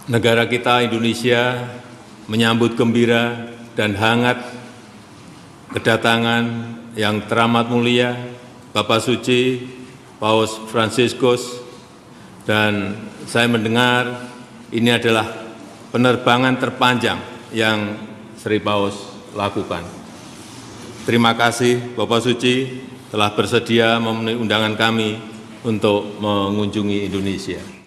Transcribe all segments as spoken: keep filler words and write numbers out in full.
Negara kita, Indonesia, menyambut gembira dan hangat kedatangan yang teramat mulia Bapa Suci Paus Fransiskus, dan saya mendengar ini adalah penerbangan terpanjang yang Sri Paus lakukan. Terima kasih, Bapa Suci, telah bersedia memenuhi undangan kami untuk mengunjungi Indonesia.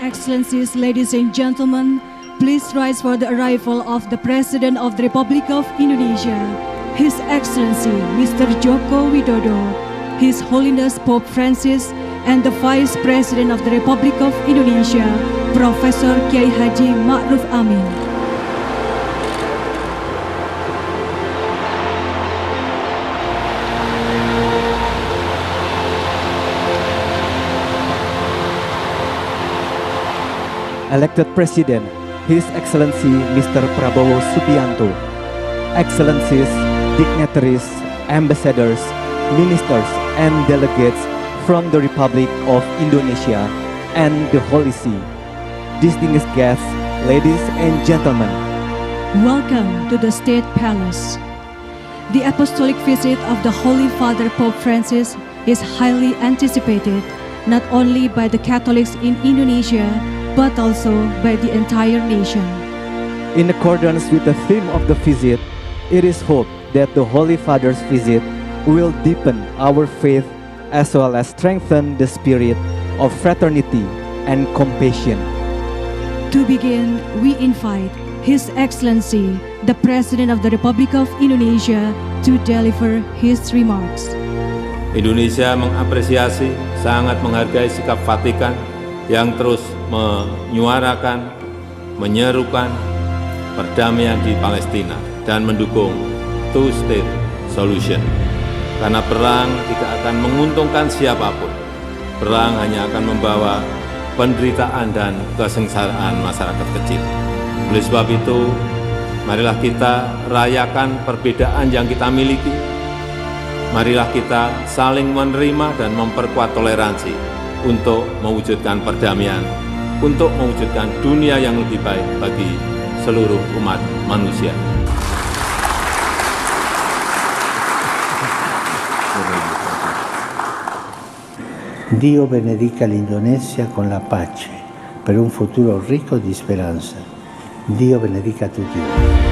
Excellencies, ladies and gentlemen, please rise for the arrival of the President of the Republic of Indonesia, His Excellency Mister Joko Widodo, His Holiness Pope Francis, and the Vice President of the Republic of Indonesia, Professor Kiai Haji Ma'ruf Amin. Elected President, His Excellency Mister Prabowo Subianto, Excellencies, dignitaries, ambassadors, ministers, and delegates from the Republic of Indonesia and the Holy See. Distinguished guests, ladies and gentlemen. Welcome to the State Palace. The apostolic visit of the Holy Father Pope Francis is highly anticipated, not only by the Catholics in Indonesia, but also by the entire nation. In accordance with the theme of the visit, it is hoped that the Holy Father's visit will deepen our faith as well as strengthen the spirit of fraternity and compassion. To begin, we invite His Excellency, the President of the Republic of Indonesia, to deliver his remarks. Indonesia mengapresiasi, sangat menghargai sikap Vatikan yang terus menyuarakan, menyerukan perdamaian di Palestina dan mendukung two-state solution. Karena perang tidak akan menguntungkan siapapun. Perang hanya akan membawa penderitaan dan kesengsaraan masyarakat kecil. Oleh sebab itu, marilah kita rayakan perbedaan yang kita miliki. Marilah kita saling menerima dan memperkuat toleransi untuk mewujudkan perdamaian, untuk mewujudkan dunia yang lebih baik bagi seluruh umat manusia. Dio benedica l'Indonesia con la pace, per un futuro ricco di speranza. Dio benedica tutti voi.